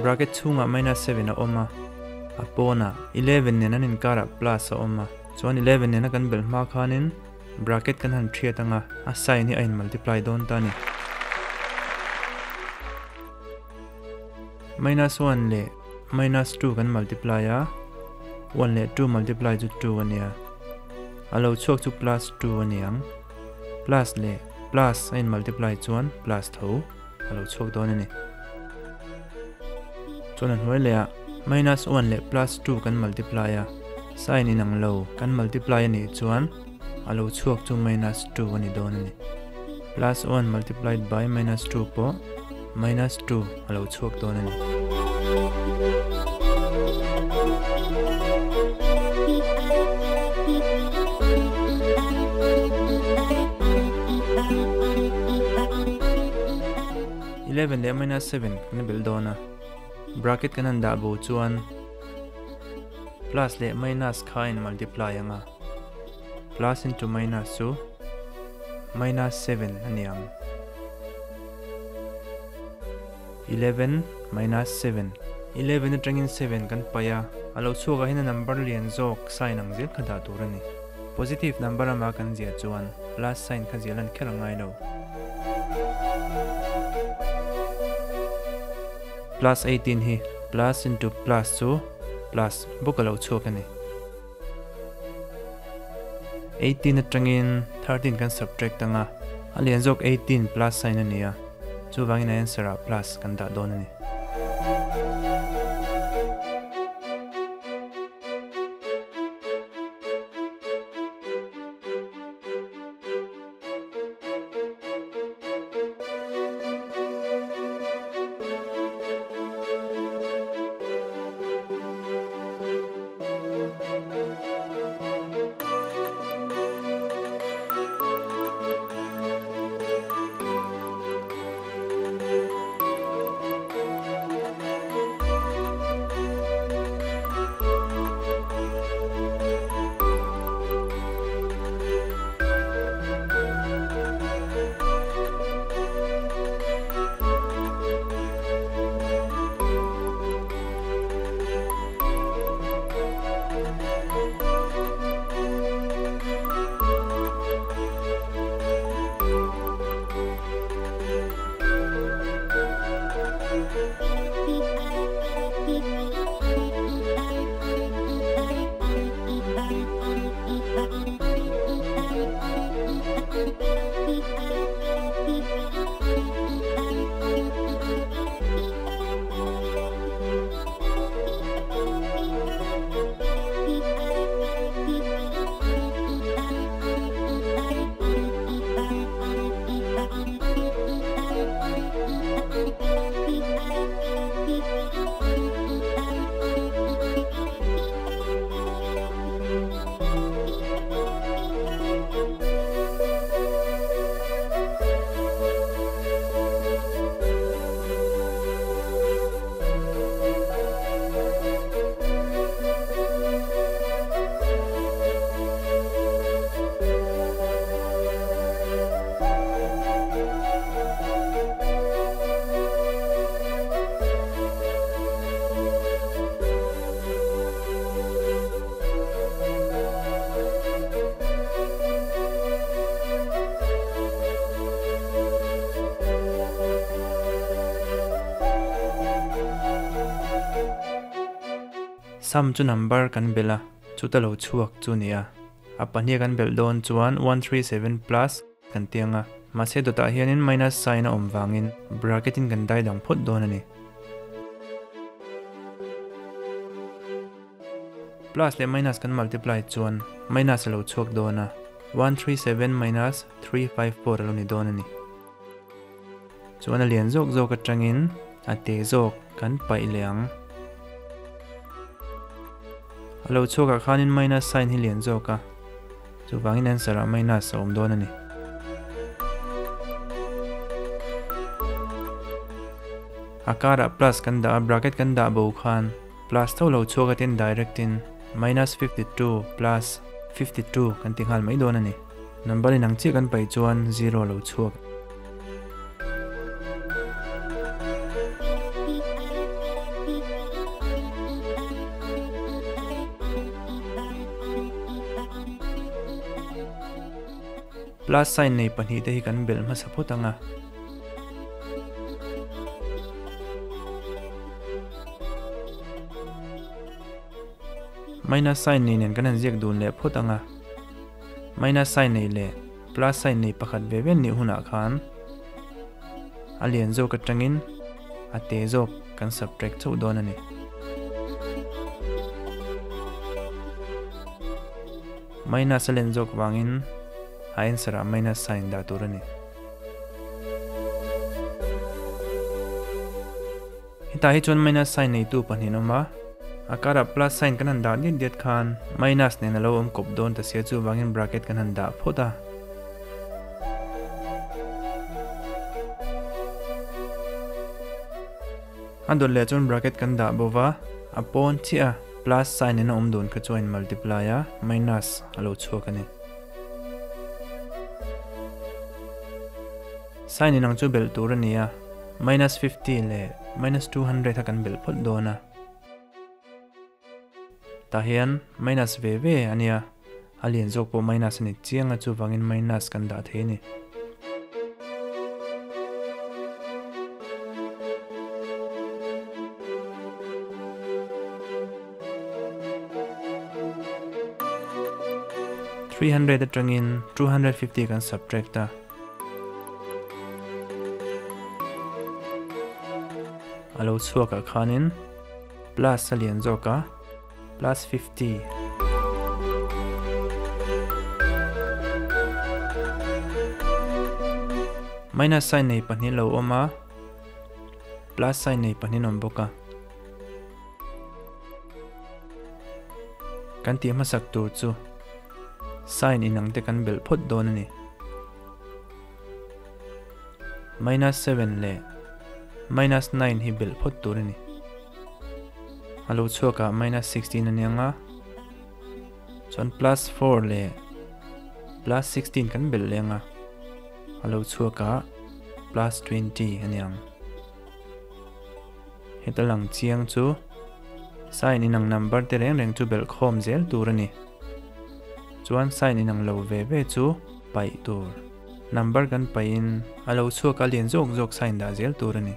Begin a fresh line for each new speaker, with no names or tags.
Bracket chhungah minus 7 a awm a, a pawnah 11 nen an inkarah plus a awm a. Chuan 11 nena kan belh hma khanin bracket kan han thiat anga, a sign hi a in multiply dawn ta a ni. Minus 1 leh minus 2 kan multiply a, 1 leh 2 multiply chu 2 a nia. A lo chhuak chu plus 2 a ni ang. Plus leh plus a in multiply chuan plus tho a lo chhuak dawn a ni. Chuan a hnuai leh ah minus 1 leh plus 2 kan multiply a, sign inang lo kan multiply a nih chuan a lo chhuak chu minus 2 a ni dawn a ni. Plus 1 multiplied by minus 2 pawh minus 2 a lo chhuak dawn a ni. 11 leh minus 7 kan belh dawn a, bracket kan han dah bo chuan plus leh minus kha a in multiply ang a, plus into minus chu minus 7 a ni ang. 11 minus 7 11 atangin 7 kan paih a, a lo chhuakah hian a number lian zawk sign ang zel kha dah tur a ni. Positive number ama kan ziah chuan plus sign kha ziah lan kher a ngai lo. Plus 18 hi plus into plus chu plus bawk a lo chhuak a ni. 18 atangin 13 kan subtract anga, a lian zawk 18 plus sign a ni a, chuvangin a answer ah plus kan dah dawn a ni. Sum chu number kan belh a, chuta lo chhuak chu ni a. A pahnih kan belh dawn chuan 137 plus kan ti ang a, mahse dawtah hianin minus sign a awm vangin bracket in kan dai dang phawt dawn a ni. Plus leh minus kan multiply chuan minus a lo chhuak dawn a, 137 minus 354 a lo ni dawn a ni. Chuan a lian zawk zawk atangin a te zawk kan paih leh ang. A lo chhuakah khanin minus sign hi lian zawk a, chuvangin answer ah minus a awm dawn a ni. A karah plus kan dah a, bracket kan dah bo khan plus tho lo chhuak atin direct in minus 52 plus 52 kan ti nghal mai dawn a ni. Number inang chiah kan paih chuan zero lo chhuak. Plus sign nei pahnih te hi kan belh hmasa phawt ang a. Minus sign nei nen kan han ziak dun leh phawt ang a. Minus sign nei leh plus sign nei pakhat ve ve nih hunah khan a lian zawk atangin a te zawk kan subtract chauh dawn a ni. Minus a len zawk vangin a answer ah minus sign dah tur a ni. Hetah hi chuan minus sign neitu pahnih an awm a, a karah plus sign kan han dah diat diat khan minus nen a lo awm kawp dawn ta sia chuvangin bracket kan han dah phawt a. A dawt leh chuan bracket kan dah bo va, a pawn chiah a plus sign in a awm dun kha chu a in multiply a, minus a lo chhuak a ni. Sign inang chu belh tur a ni a, minus 50 leh minus 200 kha kan belh phawt dawn a. Tah hian minus ve ve a nia, a lian zawk pawh minus a ni chiang a chuvangin minus kan dah thei a ni. 300 atangin 250 kan subtract a. A lo chhuakah khanin plus a lian zawk a, plus 50. Minus sign nei pahnih lo awm a, plus sign nei pahnih an awm bawk a. Kan tih hmasak tur chu sign inang te kan belh phawt dawn a ni. Minus 7 leh minus 9 hi belh phawt tur a ni. A lo chhuakah minus 16 a ni ang a, chuan plus 4 leh plus 16 kan belh leh ang a, a lo chhuakah plus 20 a ni ang. Heta lang chiang chu sign inang number te reng reng chu belh khawm zel tur a ni. Chuan sign inang lo ve ve chu paih tur. Number kan paihin a lo chhuak a lian zawk zawk sign dah zel tur a ni.